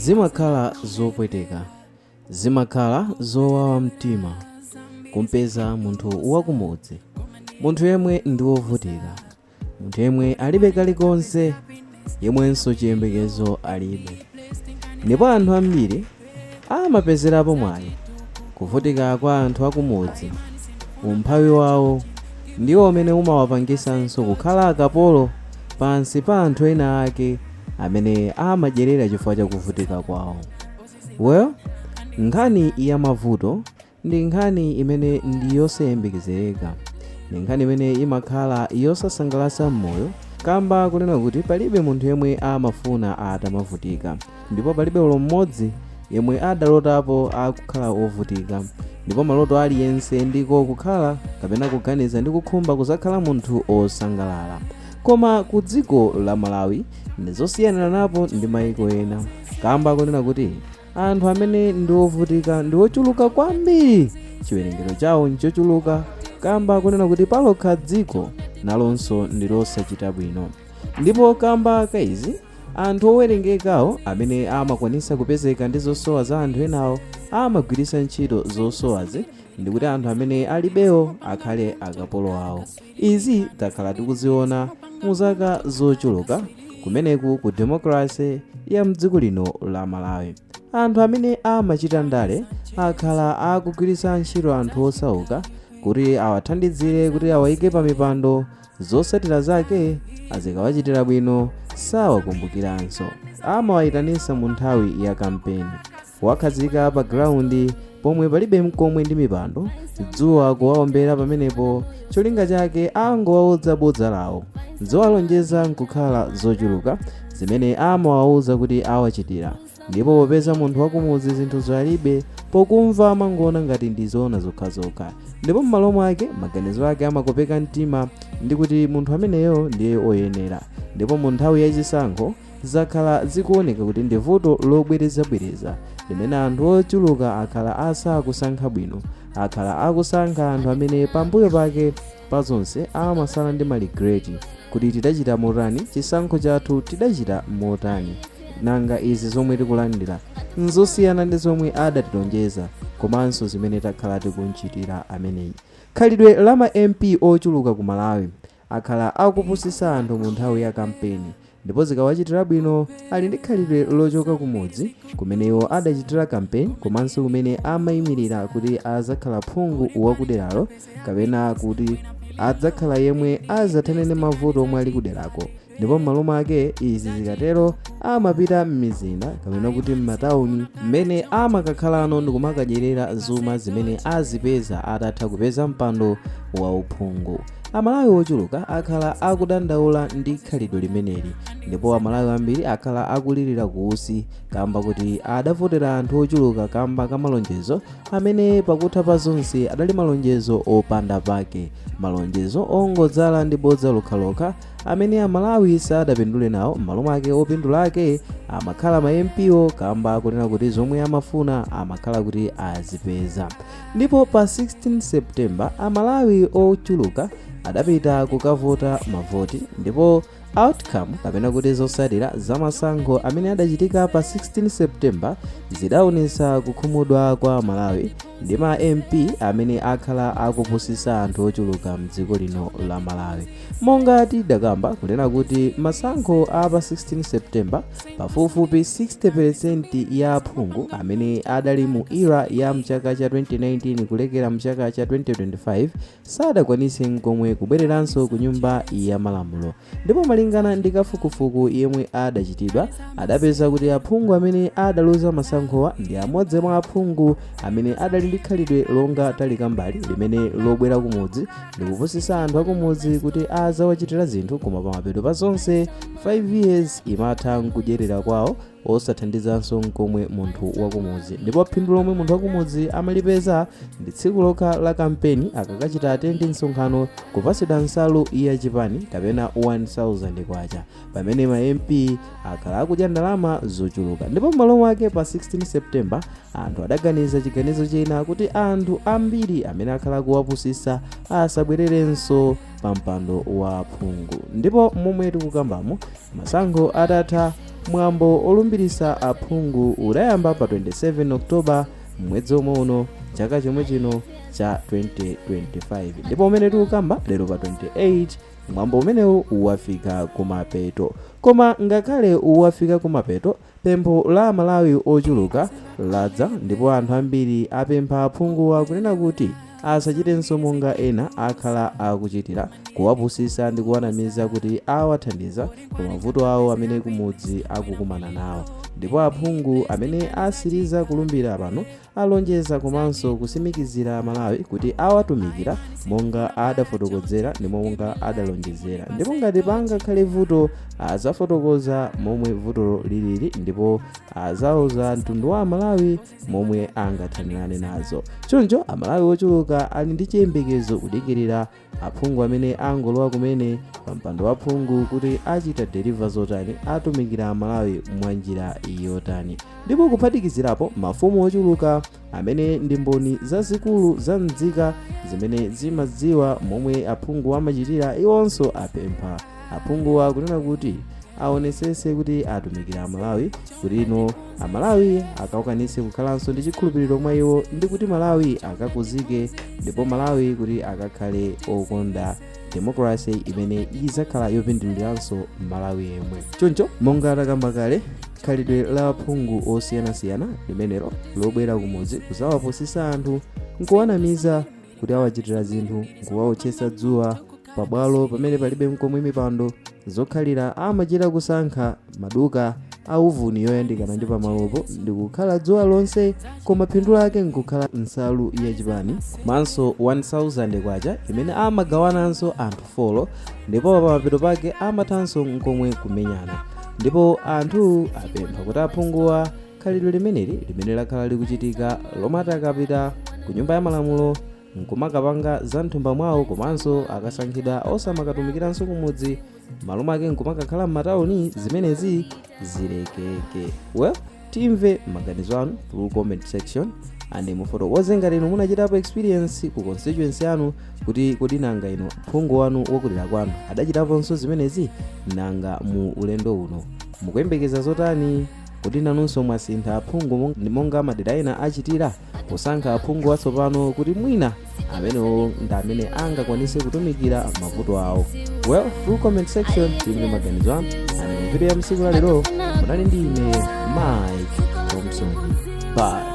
Zimakhala zopweteka, zimakhala zowawa mtima kumpeza munthu wakumudzi, munthu yemwe ndi wovutika, munthu yemwe alibe kalikonse, yemwenso chiyembekezo alibe. Ndipo anthu ambiri amapezerapo mwayi kuvutika kwa anthu akumudzi, umphawi wawo ndiwo umene umawapangisanso kukhala akapolo pansi pa anthu ena ake amene amadyerera chifukwa cha kuvutika kwawo. Well, nkhani ya mavuto ndi nkhani imene ndi yosayembekezereka, ndi nkhani imene imakhala yosasangalatsa m'moyo kamba kunena kuti palibe munthu yemwe amafuna atamavutika, ndipo palibe olo mmodzi yemwe adalotapo akukhala ovutika, ndipo maloto aliyense ndiko kukhala kapena kuganiza ndi kukhumba kuzakhala munthu osangalala. Koma ku dziko la Malawi ndizosiyanira napo ndi maiko ena kamba kunena kuti anthu amene ndi ovutika ndi ochuluka kwambiri, chiwerengero chawo nchochuluka kamba kunena kuti palokha dziko nalonso ndi losachita bwino. Ndipo kamba ka izi, anthu owerengekawo amene amakwanisa kupezeka ndi zosowa za anthu enawo amagwiritsa ntchito zosowazi ndikuti anthu amene alibewo akhale akapolo awo. Izi takhala tikuziona mu zaka zochuluka kumeneku ku democracy ya mdziko lino la Malawi. Anthu amene amachita ndale akhala akugwiritsa ntchito anthu osauka kuti awathandizire kuti awayike pa mipando, zotsatira zake azikawachitira bwino sawakumbukiranso. Amawayitanisa mu nthawi ya kampeni, kuwakhazika pa ground pomwe palibe mkomwe ndi mipando, dzuwa kuwaombera pamenepo, cholinga chake angowauza bodza lawo, zowalonjeza nkukhala zochuluka zimene amawauza kuti awachitira. Ndipo popeza munthu wakumudzi zinthu zalibe, pokumva amangoona ngati ndi zoona zokhazokha, ndipo m'malo mwake maganizo ake amakopeka mtima ndi kuti munthu ameneyo ndiye oyenera. Ndipo mu nthawi yachisankho zakhala zikuoneka kuti ndi vuto lobwerezabwereza limene anthu ochuluka akhala asakusankha bwino, akhala akusankha anthu amene pambuyo pake pazonse amasala ndi ma regret kuti tidachita motani, chisankho chathu tidachita motani, nanga izi zomwe tikulandira nzosiyana ndi zomwe adatilonjeza komanso zimene takhala tikunchitira ameneyi. Khalidwe la ma MP ochuluka ku Malawi akhala akupusisa anthu mu nthawi ya kampeni, ndipo zikawachitira bwino ali ndi khalidwe lochoka kumudzi kumene iwo adachitira kampeni komanso kumene amayimirira kuti azakhala phungu wakuderalo kapena kuti adzakhala yemwe azathane ndi mavuto omwe ali kuderako. Ndipo m'malo mwake izi zikatero amapita m'mizinda kapena kuti m'matawuni mmene amakakhalano ndi kumakadyerera zuma zimene azipeza atatha kupeza mpando wa uphungu. Amalawi ochuluka akhala akudandaula ndi khalidwe limeneli, ndipo Amalawi ambiri akhala akulirira kuusi kamba kuti adavotera anthu ochuluka kamba ka malonjezo amene pakutha pa zonse adali malonjezo opanda pake, malonjezo ongodzala ndi bodza lokhalokha amene Amalawi sadapindule nawo. M'malo mwake opindula ake amakhala ma MP wo kamba kunena kuti zomwe amafuna amakhala kuti azipeza. Ndipo pa 16 September Amalawi ochuluka adapita kukavota mavoti, ndipo outcome kapena kuti zotsatira za masankho amene adachitika pa 16 September zidaonetsa kukhumudwa kwa Amalawi ndi ma MP amene akhala akupusisa anthu ochuluka mdziko lino la Malawi. Monga tidakamba kunena kuti masankho a pa 16 September pafupifupi 60% ya aphungu amene adali mu era ya mchaka cha 2019 kulekera mchaka cha 2025 sadakwanise nkomwe kubwereranso ku nyumba ya malamulo. Ndipo malingana ndi kafukufuku yemwe adachitidwa, adapeza kuti aphungu amene adaluza masankhowa ndi amodzi mwa aphungu amene adali ndi khalidwe longa talikambali limene lobwera kumudzi ndikupusisa anthu akumudzi kuti azawachitira zinthu, koma pamapeto pa zonse 5 years imatha nkudyerera kwawo osathandizanso nkomwe munthu wakumudzi. Ndipo phindu lomwe munthu wakumudzi amalipeza ndi tsiku lokha la kampeni akakachita attend msonkhano kupasidwa nsalu ya chipani kapena 1000 kwacha, pamene ma MP akhala akudya ndalama zochuluka. Ndipo m'malo mwake pa 16 September anthu adaganiza chiganizo china kuti anthu ambiri amene akhala akuwapusisa asabwererenso Pa mpando wa phungu. Ndipo momwe tikukambamo, masankho atatha, mwambo olumbirisa aphungu udayamba pa 27 October, mwezi omwe uno, chaka chomwe chino cha 2025. Ndipo umene tikukamba lero pa 28, mwambo umenewu wafika kumapeto. Koma ngakhale wafika kumapeto, pempho la Malawi ochuluka ladza, ndipo anthu ambiri apempha aphunguwa kunena kuti asachitenso monga ena akhala akuchitira, kuwapusisa ndi kuwanamiza kuti awathandiza pa mavuto awo amene kumudzi akukumana nawo. Ndipo aphungu amene asiriza kulumbira pano alonjeza komanso kusimikizira Malawi kuti awatumikira monga adafotokozera ndi monga adalonjezera, ndipo ngati pangakhale vuto azafotokoza momwe vutolo lilili, ndipo azauza mtundu wa Malawi momwe angathanirane nazo. Choncho Amalawi ochuluka ali ndi chiyembekezo kudikirira aphungu amene angolowa kumene pa mpando wa phungu kuti achita deliver zotani, atumikira Amalawi mwa njira yotani. Ndipo kuphatikizirapo, mafumu ochuluka amene ndi mboni zazikulu za nzika zimene zimadziwa momwe aphungu amachitira, iwonso apempha aphunguwa kunena kuti aonesese kuti atumikira Amalawi, kuti ino Amalawi akakwanise kukhalanso ndi chikhulupiriro mwa iwo, ndi kuti Malawi akakuzike, ndipo Malawi kuti akakhale okonda democracy imene izakhala yopinduliranso Malawi yemwe. Choncho monga takamba kale, khalidwe la aphungu osiyanasiyana limenelo lobwera kumudzi kuzawapusisa anthu nkuwanamiza kuti awachitira zinthu, nkuwawotchesa dzuwa pabwalo pamene palibe mkomwe mipando zokhalira, amachita kusankha maduka auvuni yoyandikana ndi pamalopo ndikukhala dzuwa lonse, koma phindu lake nkukhala nsalu yachipani komanso 1000 kwacha imene amagawananso anthu 4, ndipo pamapeto pake amathanso nkomwe kumenyana. Ndipo anthu apempha kuti aphunguwa khalidwe limeneli limene lakhala likuchitika lomati akapita ku Nyumba ya Malamulo nkumakapanga za mthumba mwawo, komanso akasankhidwa osamakatumikiranso kumudzi, malo mwake nkumakakhala m'matawuni, zimenezi zilekeke. Well, timve maganizo anu through comment section and mufotokoze ngati inu munachitapo experience ku constituency yanu, kuti kodi nanga inu phungu wanu wakulira kwanu adachitaponso zimenezi? Nanga mu ulendo uno mukuyembekeza zotani? Kuti nanunso mwasintha aphungu monga madera ena achitira posankha aphungu atsopano, kuti mwina amenewo ndi amene angakwanise kutumikira mavuto awo? Well, through comment section timve maganizo anu. And mu video ya msiku la lero munali ndi ine, Mike Thompson. Bye.